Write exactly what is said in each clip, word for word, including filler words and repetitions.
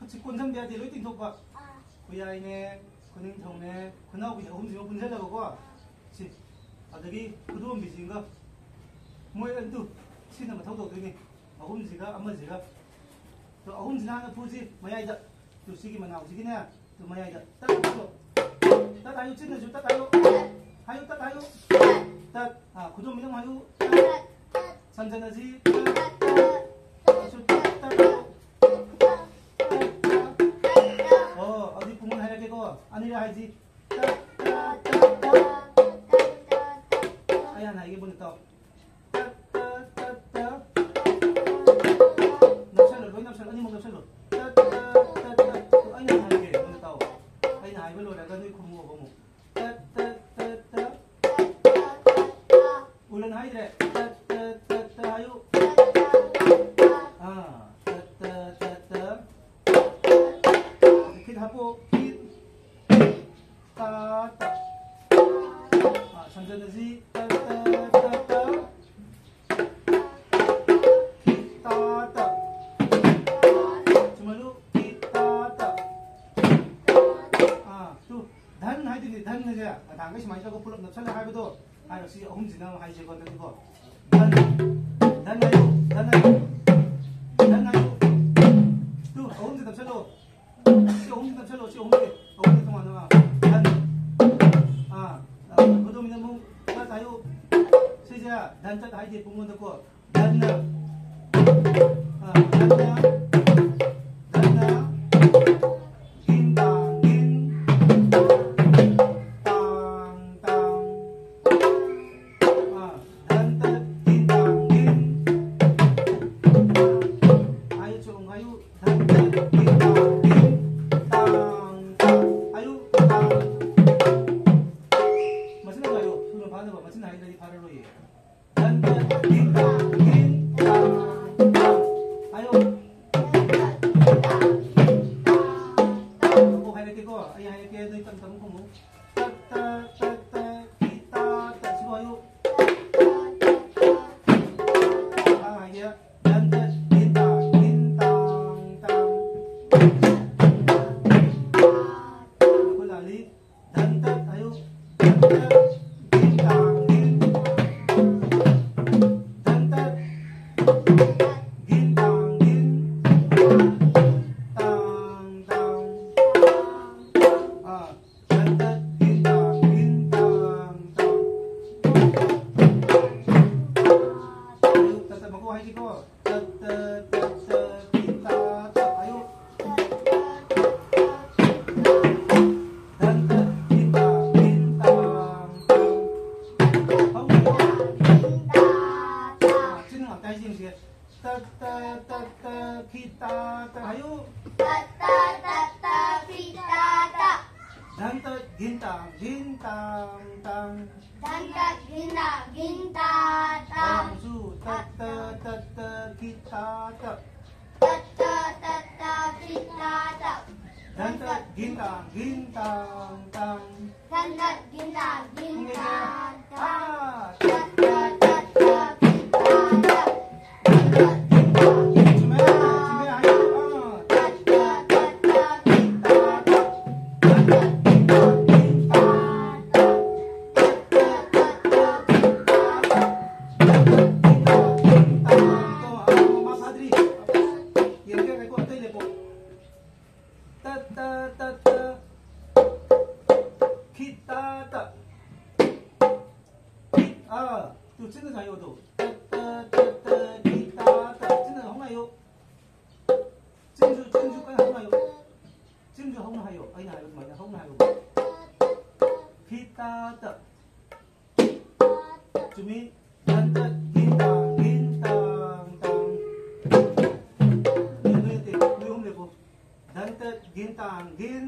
ꯁꯤ ꯀꯣꯟꯁꯤꯟꯕ ꯌꯥꯗꯦ, ꯂꯣꯏ ꯇꯤꯡꯊꯣꯛꯄ꯫ ꯈꯨꯌꯥꯏꯅꯦ, ꯈꯨꯅꯤꯡꯊꯧꯅꯦ, ꯈꯨꯅꯥꯎꯕꯤꯅꯦ, ꯑꯍꯨꯝꯁꯤꯃ ꯄꯨꯟꯁꯤꯜꯂꯒꯀꯣ꯫ ꯁꯤ꯫ ꯑꯗꯒꯤ ꯈꯨꯗꯣꯝꯕꯤꯁꯤꯒ ꯃꯣꯏ ꯑꯗꯨ ꯁꯤꯅ ꯃꯊꯧ ꯇꯧꯗꯣꯏꯅꯤ꯫ ꯑꯍꯨꯝꯁꯤꯒ ꯑꯃꯁꯤꯒ꯫ ꯑꯗꯣ ꯑꯍꯨꯝꯁꯤꯅ ꯍꯥꯟꯅ ꯐꯨꯁꯤ, ꯃꯌꯥꯏꯗ꯫ ꯑꯗꯨ ꯁꯤꯒꯤ ꯃꯅꯥꯎꯁꯤꯒꯤꯅꯦ꯫ ꯑꯗꯨ ꯃꯌꯥꯏꯗ ꯇꯠ ꯍꯥꯏꯌꯣ꯫ ꯇꯠ ꯍꯥꯏꯌꯨ, ꯆꯤꯟꯅꯁꯨ ꯇꯠ ꯍꯥꯏꯌꯨ꯫ ꯍꯥꯏꯌꯨ, ꯇꯠ ꯍꯥꯏꯌꯨ꯫ ꯇꯠ꯫ ꯑꯥ, ꯈꯨꯗꯣꯝꯕꯤꯅ ꯑꯃꯨꯛ ꯍꯥꯏꯌꯨ꯫ ꯇꯠ꯫ ꯁꯝꯖꯟꯅꯁꯤ꯫ ꯇꯠ꯫ ꯑꯩꯁꯨ ꯇꯠ, ꯇꯠ ꯍꯥꯏꯌꯨ꯫ ꯇꯠ, ꯇꯠ꯫ ꯑꯣ, ꯑꯗꯨꯗꯤ ꯄꯨꯡ ꯍꯥꯏꯔꯛꯀꯦꯀꯣ꯫ ꯑꯅꯤꯔꯛ ꯍꯥꯏꯁꯤ꯫ ꯇꯠ, ꯇꯠ, ꯇꯠ, ꯇꯠ꯫ ꯑꯩ ꯍꯥꯟꯅ ꯍꯥꯏꯒꯦ, ꯃꯨꯟꯅ ꯇꯥꯎ꯫ ꯇꯠ, ꯇꯠ, ꯇꯠ, ꯇꯠ꯫ ꯅꯞꯁꯜꯂꯣ, ꯂꯣꯏ ꯅꯞꯁꯜꯂꯣ, ꯑꯅꯤꯃꯛ ꯅꯞꯁꯜꯂꯣ꯫ ꯇꯠ, ꯇꯠ, ꯇꯠ, ꯇꯠ꯫ ꯑꯩꯅ ꯍꯥꯟꯅ ꯍꯥꯏꯒꯦ, ꯃꯨꯟꯅ ꯇꯥꯎ꯫ ꯑꯩꯅ ꯍꯥꯏꯕ ꯂꯣꯏꯔꯒ ꯅꯣꯏ ꯈꯨꯝꯃꯨꯑꯣꯕ ꯑꯃꯨꯛ꯫ ꯇꯠ, ꯇꯠ, ꯇꯠ, ꯇꯠ꯫ ꯎꯂꯟ ꯍꯥꯏꯗ꯭ꯔꯦ꯫ ꯇꯠ, ꯇꯠ, ꯇꯠ, ꯇꯠ ꯍꯥꯏꯌꯨ꯫ ꯑꯥ, ꯇꯠ, ꯇꯠ, ꯇꯠ, ꯇꯠ꯫ ꯈꯤꯠ ꯍꯥꯞꯄꯣ꯫ ꯈꯤꯠ꯫ ꯇꯥ, ꯇ꯫ ꯑꯥ, ꯁꯝꯖꯟꯅꯁꯤ꯫ ꯇ, ꯇ, ꯇ, ꯇ꯫ ꯈꯤ, ꯇꯥ, ꯇ꯫ ꯆꯨꯝꯍꯜꯂꯨ꯫ ꯈꯤ, ꯇꯥ, ꯇ꯫ ꯑꯥ, ꯇꯨ꯫ ꯙꯟ ꯍꯥꯏꯗꯨꯅꯤ, ꯙꯟ ꯍꯥꯏꯁꯦ꯫ ꯅꯍꯥꯟꯈꯩ ꯁꯨꯃꯥꯏꯅ ꯇꯧꯔꯒ ꯄꯨꯂꯞ ꯅꯞꯁꯜꯂꯦ ꯍꯥꯏꯕꯗꯣ꯫ ꯍꯥꯏꯔꯣ, ꯁꯤ ꯑꯍꯨꯝꯁꯤꯅ ꯑꯃꯨꯛ ꯍꯥꯏꯁꯦꯀꯣ, ꯍꯟꯗꯛꯇꯤꯀꯣ꯫ ꯙꯟ꯫ ꯙꯟ ꯍꯥꯏꯌꯨ, ꯙꯟ ꯍꯥꯏꯌꯨ꯫ ꯙꯟ ꯍꯥꯏꯌꯨ꯫ ꯇꯨ, ꯑꯍꯨꯝꯁꯤ ꯅꯞꯁꯜꯂꯣ꯫ ꯁꯤ ꯑꯍꯨꯝꯁꯤ ꯅꯞꯁꯜꯂꯣ, ꯁꯤ ꯑꯍꯨꯝꯁꯤ꯫ ꯑꯍꯨꯝꯁꯤ ꯇꯣꯉꯥꯟꯅ, ꯑꯥ꯫ ꯙꯟ꯫ ꯑꯥ, ꯑꯥ, ꯈꯨꯗꯣꯝꯁꯤꯅ ꯑꯃꯨꯛ ꯇꯠ ꯍꯥꯏꯌꯨ꯫ ꯁꯤꯁꯦ ꯙꯟ ꯇꯠ ꯍꯥꯏꯗꯦ ꯄꯨꯡꯉꯣꯟꯗꯀꯣ꯫ ꯙꯟꯅ꯫ ꯑꯥ, ꯙꯟꯅ꯫ ꯙꯟꯅ꯫ ꯙꯤꯟ ꯇꯥꯡ ꯙꯤꯟ꯫ ꯇꯥꯡ ꯇꯥꯡ꯫ ꯑꯥ, ꯙꯟ ꯇꯠ ꯙꯤꯟ ꯇꯥꯡ ꯙꯤꯟ꯫ ꯍꯥꯏꯌꯨ, ꯆꯨꯝ ꯍꯥꯏꯌꯨ꯫ ꯙꯟ ꯇꯠ ꯙꯤꯟ ꯇꯥꯡ ꯙꯤꯟ꯫ ꯇꯥꯡ ꯇꯥꯡ꯫ ꯍꯥꯏꯌꯨ, ꯇꯥꯡ꯫ ꯃꯁꯤꯅ ꯍꯥꯏꯌꯨ, ꯊꯨꯅ ꯐꯥꯅꯕ꯫ ꯃꯁꯤꯅ ꯍꯥꯏꯗ꯭ꯔꯗꯤ ꯐꯥꯔꯔꯣꯏꯌꯦ꯫ ꯙꯟ ꯇꯠ ꯙꯤꯟ ꯇꯥꯡ ꯙꯤꯟ ꯇꯥꯡ ꯇꯥꯡ꯫ ꯍꯥꯏꯌꯣ꯫ ꯑꯃꯨꯛ ꯍꯥꯏꯔꯛꯀꯦꯀꯣ, ꯑꯩ ꯍꯥꯏꯔꯛꯀꯦ, ꯅꯣꯏ ꯇꯞ ꯇꯞꯅ ꯈꯨꯝꯃꯨ꯫ ꯇꯠ ꯇ ꯇꯠ ꯇ ꯇꯤ ꯇꯥ ꯇ꯫ ꯁꯤꯕꯨ ꯍꯥꯏꯌꯨ꯫ ꯃꯈꯥ ꯍꯥꯏꯒꯦ꯫ ꯙꯟ ꯇꯠ ꯙꯤꯟ ꯇꯥꯡ ꯙꯤꯟ ꯇꯥꯡ ꯇꯥꯡ꯫ ꯑꯩꯈꯣꯏ ꯂꯥꯜꯂꯤ꯫ ꯙꯟꯇꯠ ꯍꯥꯏꯌꯨ꯫ ꯙꯟꯇꯠ, ꯙꯤꯟ ꯇꯥꯡ ꯙꯤꯟ꯫ ꯙꯟꯇꯠ, ꯙꯤꯟ ꯇꯥꯡ ꯙꯤꯟ꯫ ꯇꯥꯡ, ꯇꯥꯡ꯫ ꯑꯥ, ꯙꯟꯇꯠ, ꯙꯤꯟ ꯇꯥꯡ ꯙꯤꯟ, ꯇꯥꯡ, ꯇꯥꯡ꯫ ꯍꯥꯏꯌꯨ, ꯇꯠ, ꯇꯠ, ꯃꯀꯣꯛ ꯍꯥꯏꯁꯤꯀꯣ꯫ ꯇꯠ, ꯇꯠ, ꯇꯠ, ꯇꯠ, ꯈꯤꯠ, ꯇꯥ, ꯇ꯫ ꯍꯥꯏꯌꯨ꯫ ꯙꯟꯇꯠ, ꯙꯤꯟ ꯇꯥꯡ ꯙꯤꯟ ꯇꯥꯡ ꯇꯥꯡ꯫ ꯍꯧꯅ ꯍꯥꯏꯌꯨ꯫ ꯆꯤꯟ ꯉꯥꯛꯇ ꯍꯥꯏꯁꯤ ꯌꯦꯡꯁꯤ꯫ ꯇꯠ ꯇ ꯇꯠ ꯇ ꯈꯤꯠ ꯇꯥ ꯇ ꯍꯥꯏꯌꯨ꯫ ꯇꯠ ꯇ ꯇꯠ ꯇ ꯈꯤꯠ ꯇꯥ ꯇ꯫ ꯙꯟꯇꯠ ꯙꯤꯟ ꯇꯥꯡ ꯙꯤꯟ ꯇꯥꯡ ꯇꯥꯡ꯫ ꯙꯟꯇꯠ ꯙꯤꯟ ꯇꯥꯡ ꯙꯤꯟ ꯇꯥ ꯇ꯫ ꯇꯠ ꯇ ꯇꯠ ꯇ ꯈꯤꯠ ꯇꯥ ꯇ꯫ ꯇꯠ ꯇ ꯇꯠ ꯇ ꯈꯤꯠ ꯇꯥ ꯇ꯫ ꯙꯟꯇꯠ ꯙꯤꯟ ꯇꯥꯡ ꯙꯤꯟ ꯇꯥꯡ ꯇꯥꯡ꯫ ꯙꯟꯇꯠ ꯙꯤꯟ ꯇꯥꯡ ꯙꯤꯟ ꯇꯥꯡ ꯇꯥꯡ꯫ ꯙꯟꯇꯠ ꯙꯤꯟ ꯇꯥꯡ ꯙꯤꯟ ꯇꯥꯡ ꯇꯥꯡ꯫ ꯙꯟꯇꯠ ꯙꯤꯟ ꯇꯥꯡ ꯙꯤꯟ ꯇꯥꯡ ꯇꯥꯡ꯫ ꯆꯨꯝꯃꯦ, ꯆꯨꯝꯃꯦ, ꯍꯥꯏꯌꯨ꯫ ꯑꯥ꯫ ꯙꯟꯇꯠ ꯙꯤꯟ ꯇꯥꯡ ꯙꯤꯟ ꯇꯥꯡ ꯇꯥꯡ꯫ ꯙꯟꯇꯠ ꯙꯤꯟ ꯇꯥꯡ ꯙꯤꯟ ꯇꯥꯡ ꯇꯥꯡ꯫ ꯙꯟꯇꯠ ꯙꯤꯟ ꯇꯥꯡ ꯙꯤꯟ ꯇꯥꯡ ꯇꯥꯡ꯫ ꯇꯣ, ꯑꯥ, ꯃꯥ ꯐꯥꯗ꯭ꯔꯤ꯫ ꯌꯦꯡꯒꯦ, ꯉꯥꯏꯈꯣ, ꯑꯇꯩ ꯂꯦꯞꯄꯣ꯫ ꯇꯠ ꯇ ꯇꯠ ꯇ꯫ ꯈꯤꯠ ꯇꯥ ꯇ꯫ ꯈꯤꯠ ꯑ꯫ ꯇꯨ ꯆꯤꯟꯅ ꯍꯥꯏꯌꯣ ꯇꯨ꯫ ꯇꯠ ꯇ ꯇꯠ ꯇ ꯈꯤꯠ ꯇꯥ ꯇ꯫ ꯆꯤꯟꯅ ꯍꯧꯅ ꯍꯥꯏꯌꯣ꯫ ꯆꯤꯟꯁꯨ, ꯆꯤꯟꯁꯨ ꯀꯟꯅ ꯍꯧꯅ ꯍꯥꯏꯌꯣ꯫ ꯆꯤꯟꯁꯨ ꯍꯧꯅ ꯍꯥꯏꯌꯣ꯫ ꯑꯩꯅ ꯍꯥꯏꯕ ꯑꯗꯨꯃꯥꯏꯅ ꯍꯧꯅ ꯍꯥꯏꯌꯣ꯫ ꯈꯤꯠ ꯇꯥ ꯇ꯫ ꯆꯨꯝꯃꯤ꯫ ꯙꯟꯇꯠ ꯙꯤꯟ ꯇꯥꯡ ꯙꯤꯟ ꯇꯥꯡ ꯇꯥꯡ꯫ ꯅꯣꯏ, ꯅꯣꯏ ꯅꯠꯇꯦ, ꯅꯣꯏ ꯑꯍꯨꯝ ꯂꯦꯞꯄꯨ꯫ ꯙꯟꯇꯠ ꯙꯤꯟ ꯇꯥꯡ ꯙꯤꯟ꯫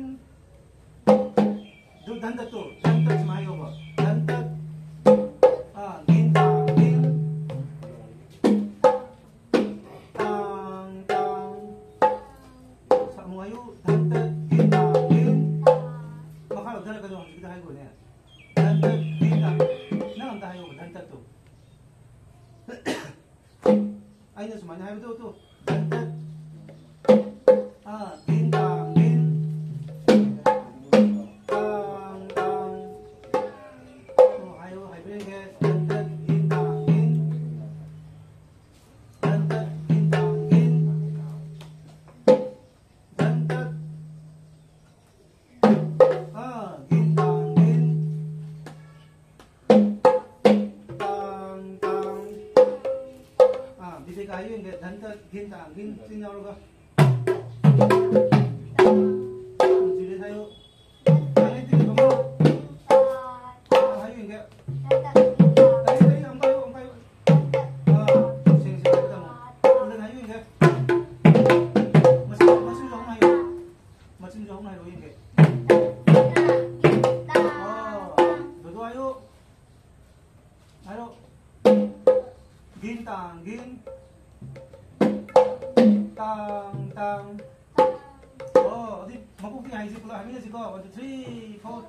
ꯑꯗꯨ ꯙꯟꯇꯠꯇꯣ, ꯙꯟꯇꯠ ꯁꯨꯃꯥꯏꯅ ꯍꯥꯏꯌꯣꯕ꯫ ꯙꯟꯇꯠ꯫ ꯑꯥ, ꯙꯤꯟ ꯇꯥꯡ ꯙꯤꯟ꯫ ꯇꯥꯡ, ꯇꯥꯡ꯫ ꯑꯃꯨꯛ ꯍꯥꯏꯌꯨ꯫ ꯙꯟꯇꯠ ꯙꯤꯟ ꯇꯥꯡ ꯙꯤꯟ꯫ ꯃꯈꯥ ꯂꯧꯊꯔꯛꯀꯅꯣ, ꯍꯧꯖꯤꯛꯀꯤꯗꯣ ꯍꯥꯏꯈꯣꯅꯦ꯫ ꯙꯟꯇꯠ ꯙꯤꯟ ꯇꯥꯡ꯫ ꯅꯪ ꯑꯝꯇ ꯍꯥꯏꯌꯣꯕ, ꯙꯟꯇꯠꯇꯣ꯫ ꯑꯩꯅ ꯁꯨꯃꯥꯏꯅ ꯍꯥꯏꯕꯗꯣ ꯇꯨ, ꯙꯟꯇꯠ꯫ ꯑꯥ, ꯒꯤꯟ ꯇꯥꯡ, ꯒꯤꯟ ꯆꯤꯟ ꯌꯥꯎꯔꯒ꯫ ꯖꯤꯔꯦ ꯍꯥꯏꯌꯨ꯫ ꯇꯥꯡ ꯂꯩꯇꯦ, ꯀꯃꯥꯏꯅ? ꯑꯥ, ꯍꯥꯏꯌꯨ ꯌꯦꯡꯒꯦ꯫ ꯇꯥꯡ ꯂꯩꯇꯦ, ꯑꯃꯨꯛꯀ ꯍꯥꯏꯌꯨ, ꯑꯃꯨꯛꯀ ꯍꯥꯏꯌꯨ꯫ ꯑꯥ, ꯁꯦꯡ, ꯁꯦꯡ, ꯇꯥꯃꯣ꯫ ꯎꯂꯦꯟ ꯍꯥꯏꯌꯨ ꯌꯦꯡꯒꯦ꯫ ꯃꯆꯤꯟ, ꯃꯆꯤꯟꯁꯨ ꯑꯃꯨꯛ ꯍꯥꯏꯌꯨ꯫ ꯃꯆꯤꯟꯁꯨ ꯑꯃꯨꯛ ꯍꯥꯏꯔꯛꯑꯣ ꯌꯦꯡꯒꯦ꯫ ꯑꯥ, ꯗꯣꯗꯣ ꯍꯥꯏꯌꯨ꯫ ꯍꯥꯏꯔꯣ꯫ ꯒꯤꯟ ꯇꯥꯡ, ꯒꯤꯟ꯫ ꯇꯥꯡ, ꯇꯥꯡ꯫ ꯑꯣ, ꯑꯗꯨꯗꯤ ꯃꯀꯣꯛꯇꯒꯤ ꯍꯥꯏꯁꯤ ꯄꯨꯂꯞ ꯍꯥꯏꯃꯤꯟꯅꯁꯤꯀꯣ꯫ One, two, three, four.